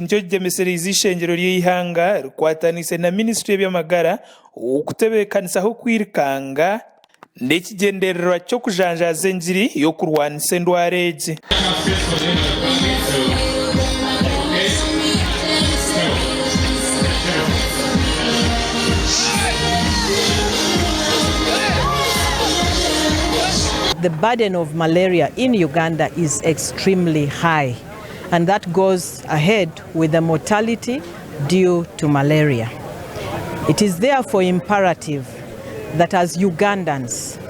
Nikyo kigyemesereize eishengyero ry'eihanga rikwataniise na minisitule y'eby'amagara okutebeekanisaho okwirukanga n'ekigyendererwa ky'okujanjaaza engiri y'okurwanisa endwara egi. The burden of malaria in Uganda is extremely high. and that goes ahead with the mortality due to malaria. It is therefore imperative that as Ugandans,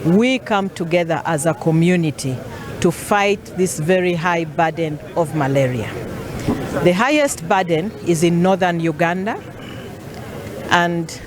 we come together as a community to fight this very high burden of malaria. The highest burden is in northern Uganda, and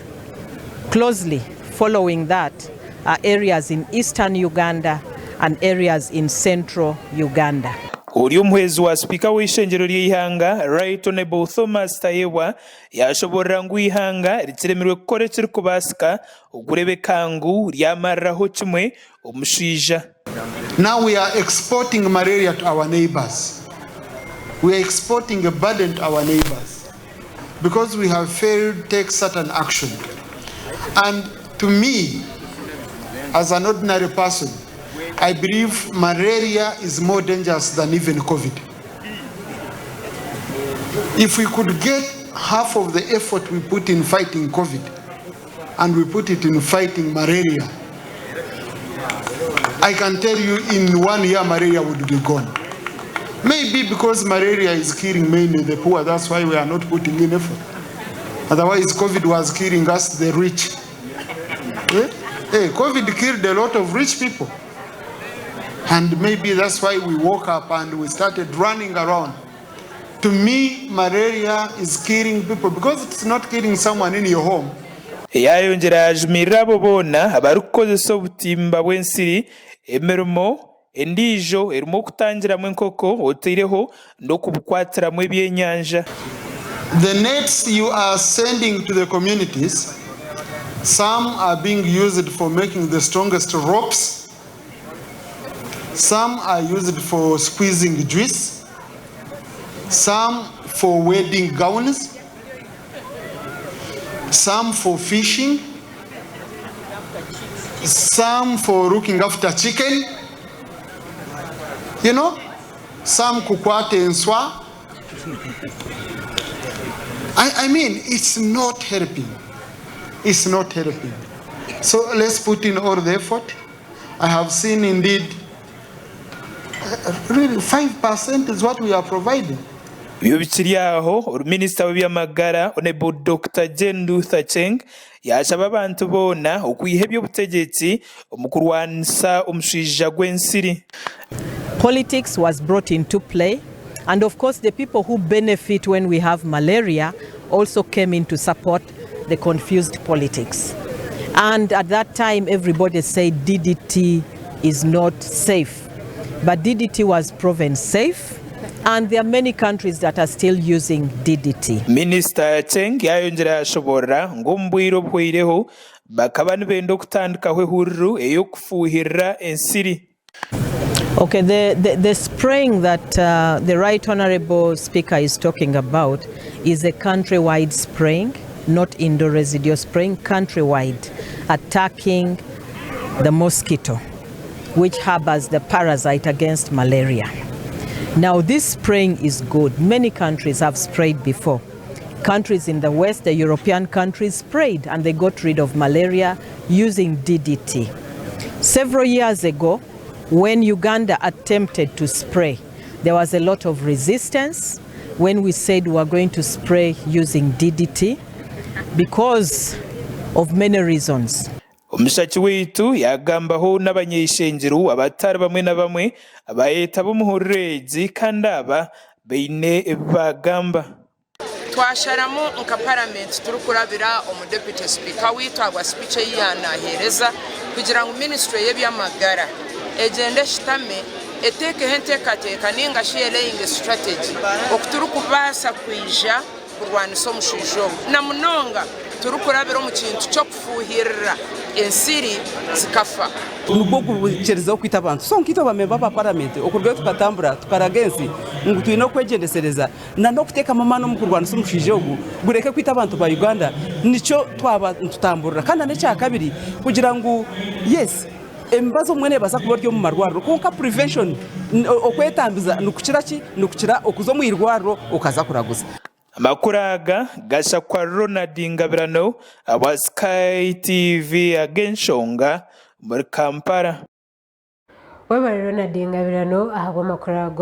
closely following that are areas in eastern Uganda and areas in central Uganda. Ori omuhwezi wa sipiika w'eishengyero ry'eihanga, Right Honourable Thomas Tayebwa yaashoboorora ngu eihanga rikiremirwe kukora ekirikubaasika okureebeka ngu ryamariraho kimwe omushaija. Now we are exporting malaria to our neighbours. We are exporting a burden to our neighbours because we have failed to take certain action. And to me, as an ordinary person, I believe malaria is more dangerous than even COVID. If we could get half of the effort we put in fighting COVID and we put it in fighting malaria, I can tell you in one year malaria would be gone. Maybe because malaria is killing mainly the poor, that's why we are not putting in effort. Otherwise, COVID was killing us, the rich. Eh? Hey, COVID killed a lot of rich people. And maybe that's why we woke up and we started running around. To me, malaria is killing people because it's not killing someone in your home. Yaayongyera yaajumirira abo boona abarikukozesa obutimba bw'ensiri emirimo endiijo erimu okutangiramu enkoko otaireho n'okubukwatiramu ebyenyanja. The nets you are sending to the communities, some are being used for making the strongest ropes, some are used for squeezing juice, some for wedding gowns, some for fishing, some for looking after chicken, you know, some kukwata enswa. I, I mean, it's not helping. It's not helping. So let's put in all the effort. I have seen indeed, really 5% is what we are providing. Ebyo bikiri aho, Minisita w'eby'amagara, Hon. Dokita Jane Ruth Aceng yaashaba abantu boona okwiha eby'obutegyeki omu kurwanisa omushwija gw'ensiri. Politics was brought into play and of course the people who benefit when we have malaria also came in to support the confused politics. And at that time everybody said DDT is not safe. But DDT was proven safe and there are many countries that are still using DDT. Minisita Aceng yayongyera yashoborora ngu omu bwire obuhweireho bakaba nibenda okutandikaho ehururu ey'okufuuhirira ensiri. Okay, the, the, the spraying that uh, the Right Honorable Speaker is talking about is a countrywide spraying, not indoor residual spraying, countrywide, attacking the mosquito, which harbors the parasite against malaria. Now, this spraying is good. Many countries have sprayed before. Countries in the West, the European countries, sprayed and they got rid of malaria using DDT. Several years ago, when Uganda attempted to spray, there was a lot of resistance when we said we were going to spray using DDT because of many reasons. Omushaki waitu yaagambaho n'abanyeishengyero abatari bamwe na bamwe abaayetaba omu huriro egi kandi aba baine ebi baagamba. Twasharamu nka Paramenti turikurabira omu Deputy Sipiika waitu ahabwa sipiiki ei yaanaheereza kugira ngu minisiture y'eby'amagara egyende eshutame eteekeho enteekateeka nainga shi ereyinge sitarateegi oku turikubaasa kwija kurwanisa omushaija ogu na munonga turikurabira omu kintu ky'okufuuhirira. ensiri zikafa. Nigwo gukirizeho kwita abantu. So nkaitwe abamemba ba paramenti okurugayo tukatambura tukaraga ensi ngu twine okwegyendesereza na n'okuteekamu amaani omu kurwanisa omushaija ogu gureke kwita abantu ba Uganda nikyo twaba nitutamburira. Kandi n'ekyakabiri kugira ngu yes emibazi obumwe neebaasa kuba eri omu marwariro kwonka prevention okwetambiza nikukira ki? Nikukira okuza omu irwariro okaza kuraguza. Amakuru aga gashakwa Ronald Ngabirano ahabwa Sky TV ag'enshonga omuri Kampala. Webare Ronald Ngabirano ahabw'amakuru ago.